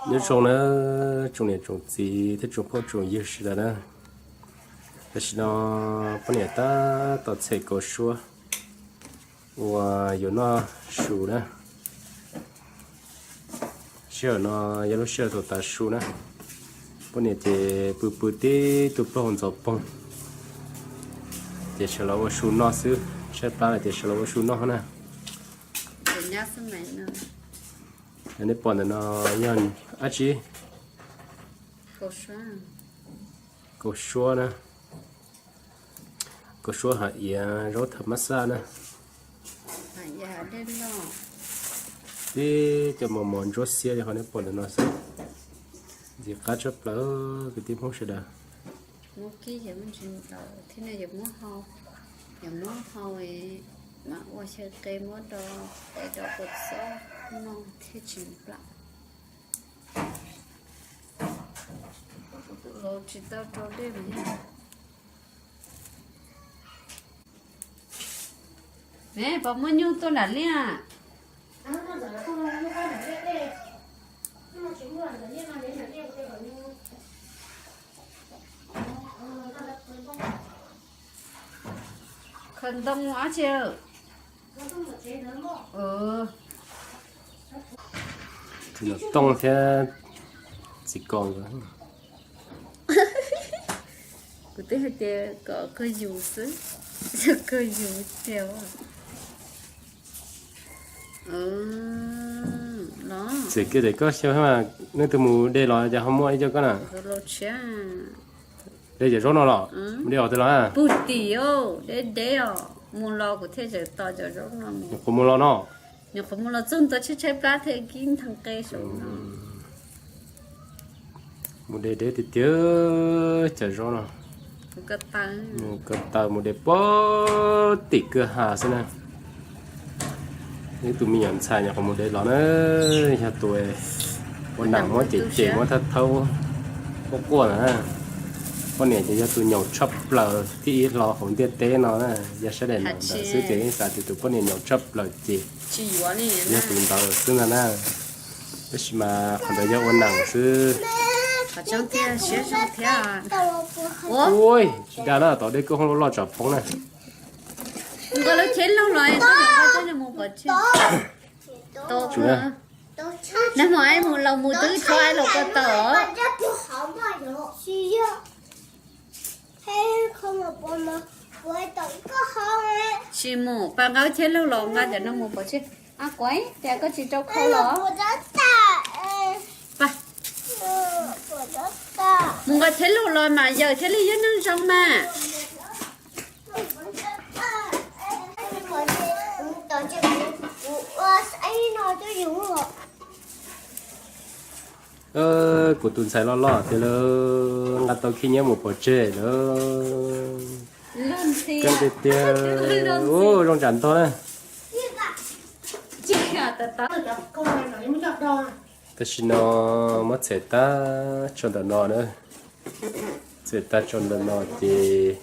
Nyob zoo na tsoom niam tsoom txiv thiab tsoom phooj tsoom ywg sawv daws na. Tam sim no poj niam tab tom txhem kaus suab uas yuav noj su na. Sij hawm no yog lub sij hawm thaum tav su na. Poj niam ces pw pw tib tug plaub hau ntxhov poog, ces sawv los ua su noj xwb, tshaib plab lawm ces sawv los ua su noj na. Nej pom ntawm no yog dab tsi? Kaus suab na. Kaus suab hav iav zaub tham mab xaj na. Tib cov mos mos ntsuab xiab li qhov nej pom ntawm no xwb. Ntxim qab tshaj plaws kwv tij Hmoob sawv daws. Muab kib ces muab ntsis ntau thiab no, yuav muab hau, yuav muab hau mas ua xyaw qe muab do qe do kua txob noj thiaj tsis nplam. Tus laus tsis tau rau dej mas yog. Ne, puas muaj nyuj tuaj nram liaj? Khaws ntoo dab tsi? Txiv Nom Tooj thiab txiv Kos nkawd. Kuv twb hais tias kom kawg yus xwb, kawg yus tiag. Txiv kiag tias koj xyov mas, nej twb mus de los cas ho muaj ib co koj na. De cov zaub no los? Mus de os twg los? Pug tim, deb deb os, mus los kuv thiaj tseem tos cov zaub no. Nyuam qhuav mus los no. Nyuam qhuav mus los txog ntua tshaib tshaib plab thiaj kib nthee qe saum no. Mus de deb tiag tiag cov zaub no. Mus ko taw mus de puag tim kwj ha xwb na. Ib tug me nyuam ntxhais nyuam qhuav mus de los na, yog tus ua nam muab cem cem muab thawb thawb quaj quaj na. Poj niam ces yog tus nyaum tshaj plaws thib ib hlo hauv ntiaj teb no na, yog sab daim no ntawd xwb ces yeej xav tias tus poj niam nyaum tshaj plaws ces yog tus ntawd xwb ntag na. Tab sis mas qhov ntawd yog ua nam xwb. Ua tsis dag na, tom dej kuj hoob loj tsam poob na. Nag hmo es mus los mus twb tshuav es los ko taw. Tsis mus, pas nqa cheb laug los nqa cov no mus pov tseg. A kuv tias koj tsis rau khau los? Mus nqa cheb laug los mas yawm thiaj li yog neeg zoo mas. Kuv tus ntxhais loj loj tiag lawm, nqa tau khib nyiab mus pov tseg lawm. Kawg tiag tiag, zoo tsam ntog na. Tam sim no muab txhem tag tso ntawm no na. Txhem tag tso ntawm no ces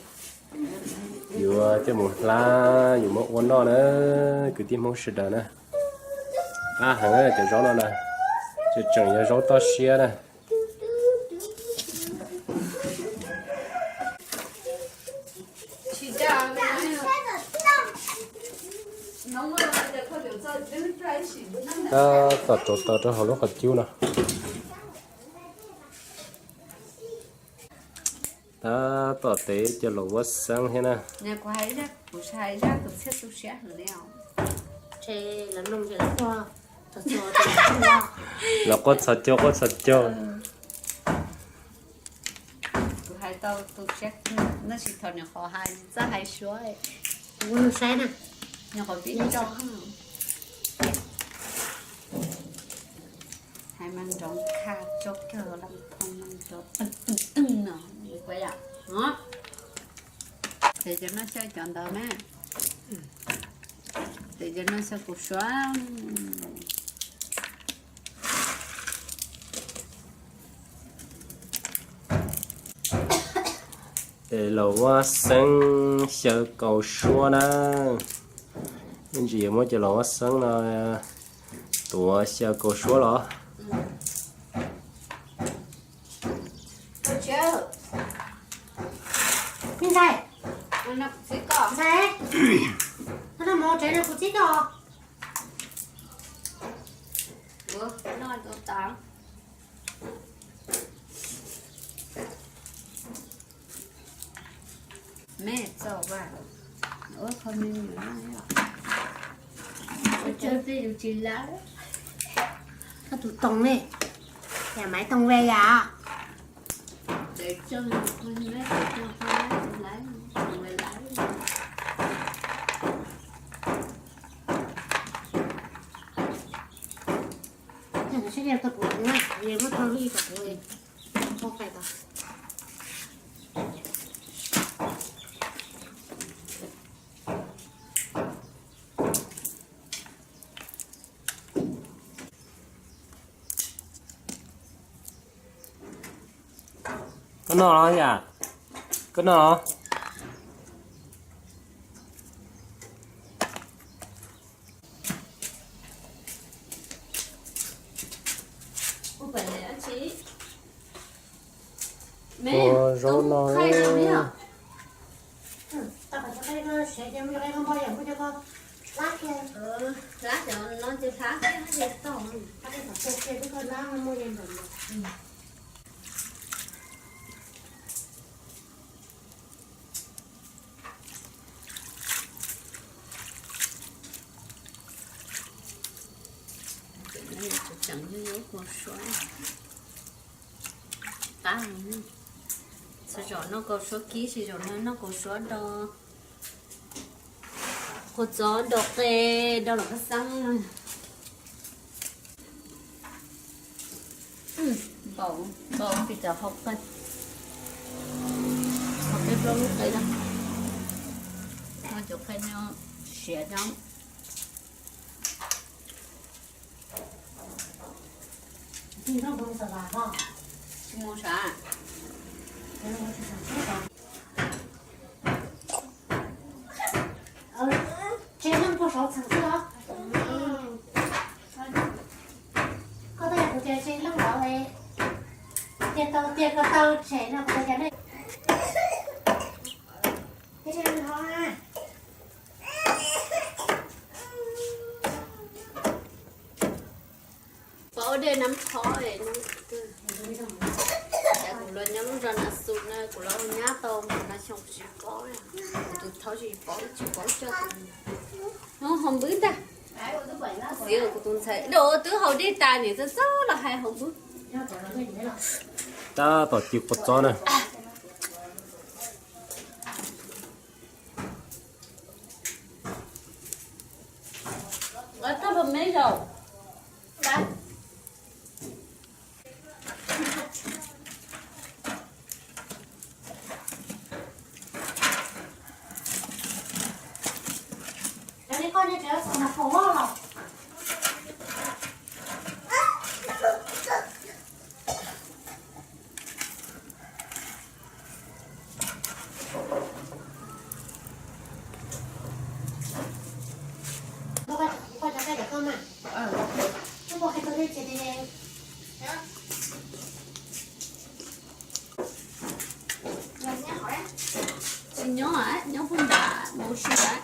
yuav coj mus hlab, yuav muab ua noj na, kwv tij Hmoob sawv daws na. Qab heev cov zaub no na, tseem tseem yog zaub toj siab na. Tab tom rauv taws rau hauv lub qhov cub no. Tab tom tev cov laum vuab xeeb thiab na. Los quaj txhos caug quaj txhos caug. Kuv hais tau tu siab, tab sis thaum nyuam qhuav hais txawj hais suab. Kuv saib na, nyuam qhuav pib tso. Hais mas nrov kha tso kawg, las phoo mas nrov teeg teeg teeg no. Ces cov noj xyaw cov ntawd na. Ces cov noj xyaw kaus suab. Ces laum vuab xeeb xyaw kaus suab na. Ib ntsis yuav muab cov laum vuab xeeb no tuav xyaw kaus suab los. Ntxhais, ntxhais, koj noj mov tsev no kuv txib koj. Me txaus vas, ua qho me nyuam no, ua tsaug tej yus tsis lab. Koj tus toog ne, yam maiv toog ve yam. Koj noj los yam? Koj noj los? Ua zaub no. Tseem yuav ua suab, qab, txhua zaus noj kaus suab kib, txhua zaus noj kaus suab do, qhuav txob do qe, do los paj xeeb. Npaum, npaum pis tau hauv qe, hauv qe plaub lub qe na, no cov qe no siav coob. Tsis mus sav. Tsev neeg puag saud txheem xwb os. Koj twb yog kuv tias tsev neeg lawm, tias tau tias koj tau tsev no kuv tias nej, tsev neeg ho. Pov ua dej nab qhov, kuv los nyob lub zos Nav Xus na, kuv los nyab tau mus na xyoo kuv tsis paub, kuv tus thaub tsis paub, tsis paub coj tus. Hnub ho npwb ntag. Txiv, kuv tus ntxhais, twb haus dej tas niam txawj txawj los hais hauv npwb. Tab tom ci kua txob na. Tag los me zaum. Tsis nyob, nyob puag nram mus si lawm.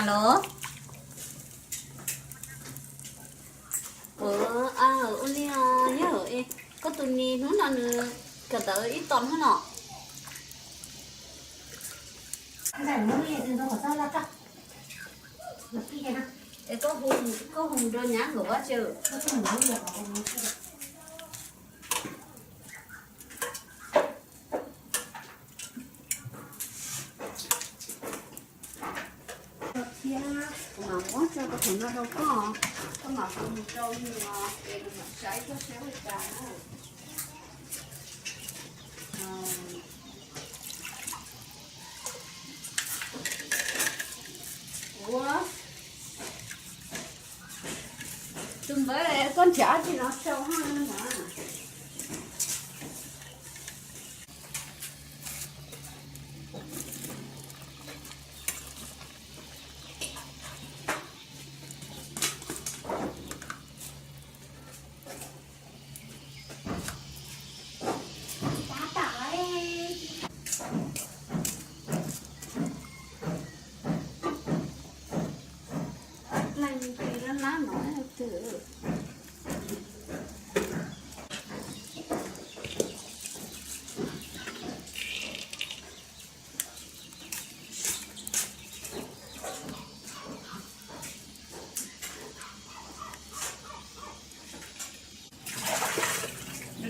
Alo. Ua li yog koj tus ni hnub no nws kawm ntawv ib tom hnub no. Es koj hu, koj hu rau nyab nkaum vaj tse. Kuv mam muab tso rau qhov no rau koj, koj mam hu mus rau nws es nws mam saib koj saib ua cas na. Koj nrhiav dab tsi no sau haj na.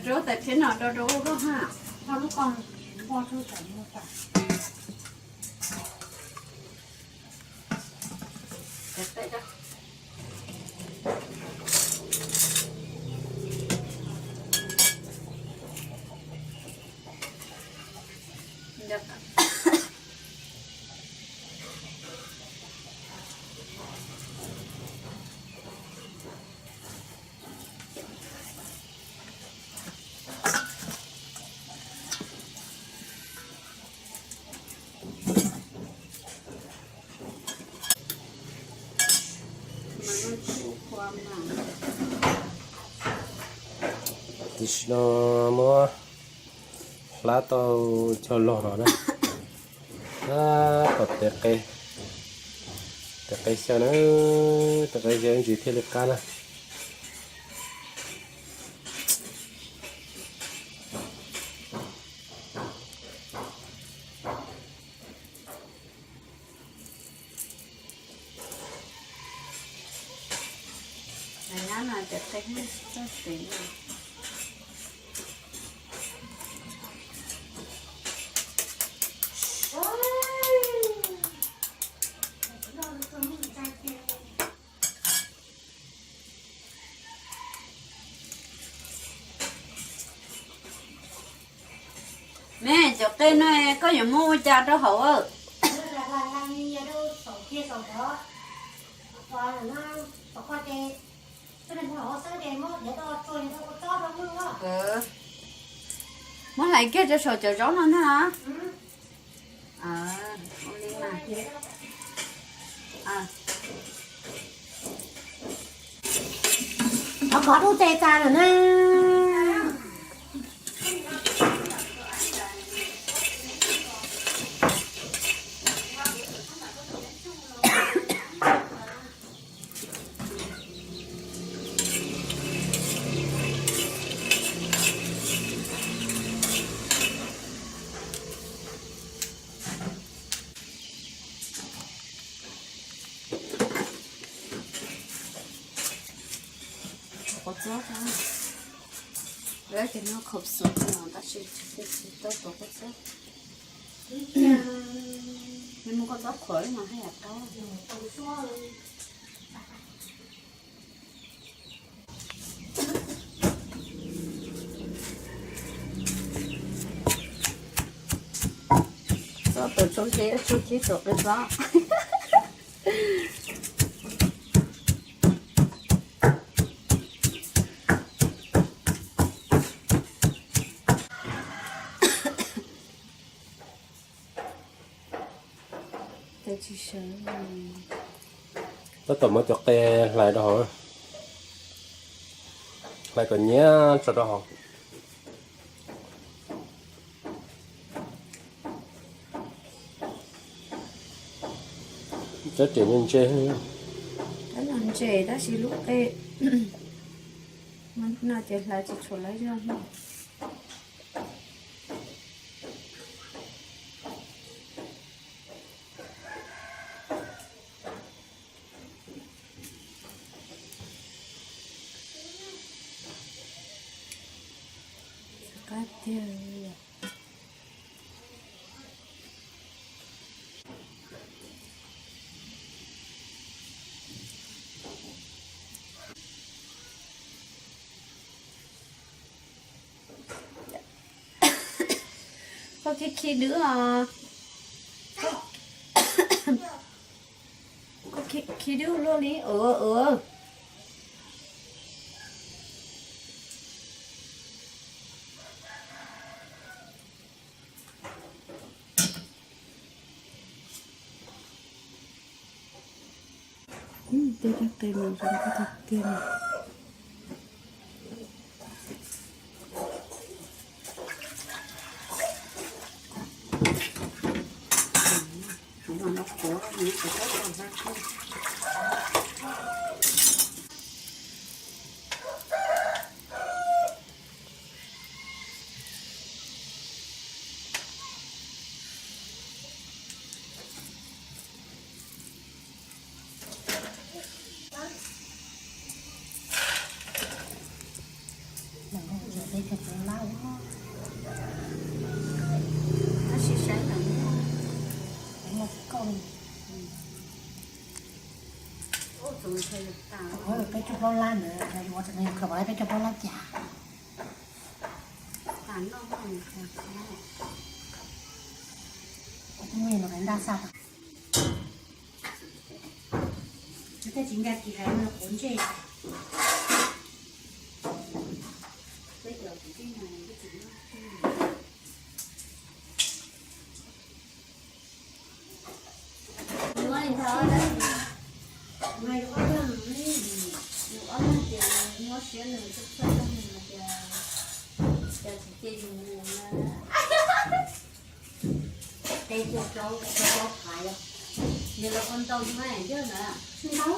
Rau rau tais phiab no rau rau ub rau ha. Npog lub qos, npog rau tais npog tas. Tam sim no muab hlab tau cog log no na. Tab tom tes qe, tes qe xyaw na, tes qe xyaw ntsis thiaj li qab na. Me, cov qe no koj yuav muab ua cas rau hauv? Muab hlais kiag rau saum cov zaub no ntag. Thov kov rau tes tas lawm na. Qhuav txob, lawv tias no khom xom no tab sis tsis tau tuav qhuav txob. Yog muaj qhuav txob qhuav no haj yam tau. Txob tau tso ke, tso ke tso ke txob. Tab tom muab cov qe hlais rau hauv, hlais kom nyiab tso rau hauv. Tsob riam ntse, ntse tab sis lub qe no ces hlais tsis tshua laib zog. Qab tiag. Koj khi khi dwb os. Koj khi dwb luaj li. Ua ua. Tej dab qe mas zoo nkauj tiag tiag. Tab sis saib ntawm muaj, muaj kauj li. Peb caug plaub lab ntawd, yuav tseem khaws peb caug plaub lab cas. Tus me no ntaj xaj tas. Tej tsis nkag kiag hais no quav ntsej. Qe cua plaub, cua plaub qhav yog, nws los ua ntau na, yog na. Tsis ntau.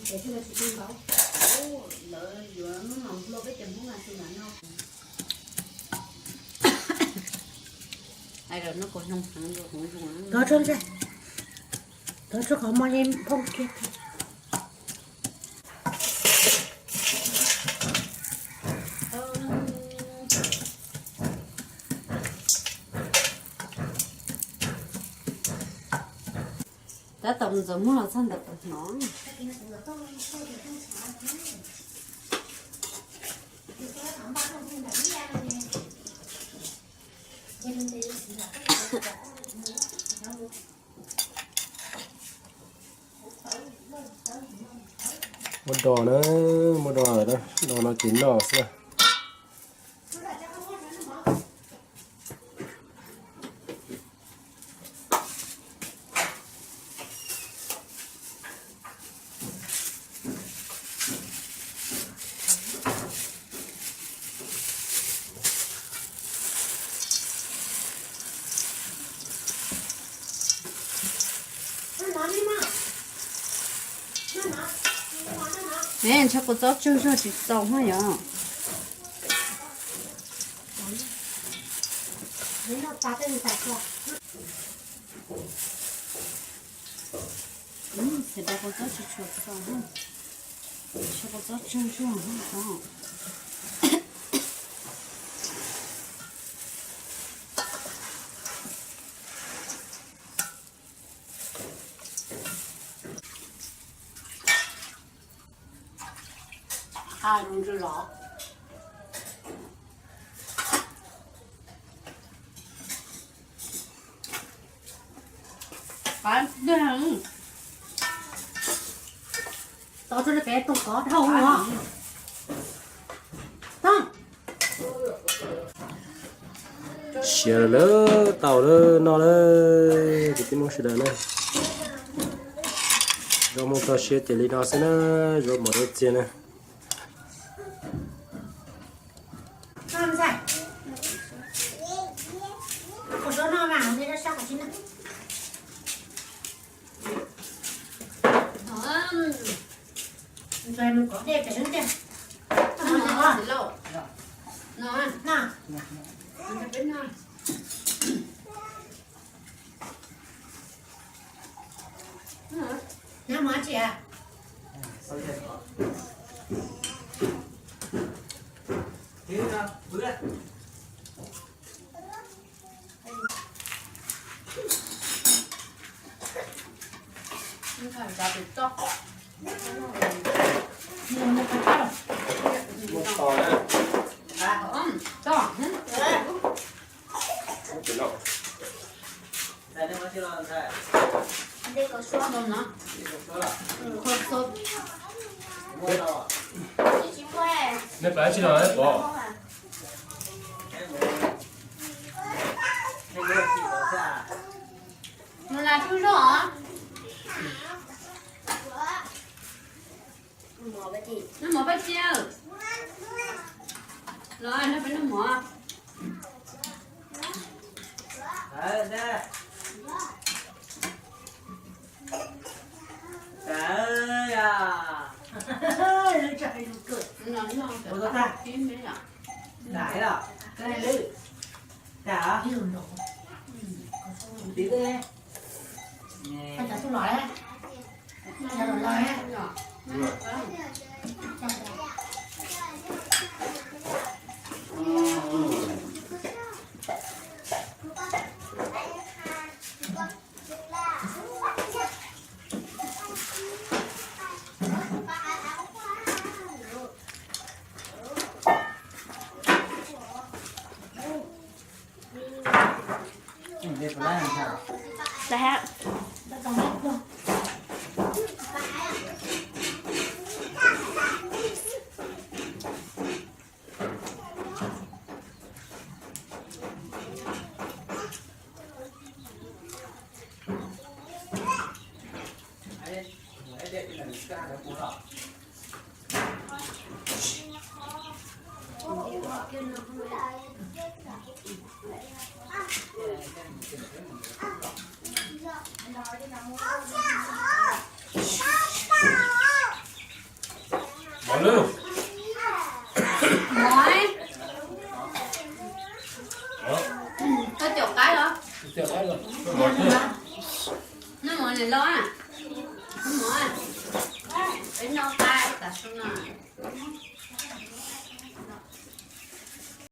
Ces twb tsis ntau. Lawv yuav hnub no nplua peb cov Hmoob mas tsis mam no. Ai, lawv no kuv hnov heev, kuv hnov zoo. Rov tsuag ntse, rov tsuag qhov muag li phooj kiag. Tab tom ntxuav muag los txog ntawm tus hnov. Muab do na, muab do lawm na, do no ces noj xwb na. Ntshe kua txob tsawg zog tsis txaus hos yom. Xav tias kua txob tsis tshua txaus, ntshe kua txob tsawg zog os. Qab zoo ntsws los. Qab daj. Tau tsuag li peb tug kov dhau os. Tau. Siav lawm, tau lawm, noj lawm kwv tij Hmoob sawv daws na. Zoo mus txog siav ces li no xwb na, zoo mus rau txiag na. Nws lam tsuj zog os. Noj mov Paj Tsiaj. Los nrog peb noj mov. Mov, koj caum qaib los? Noj mov niam laus, noj mov, peb noj qaib tav su no.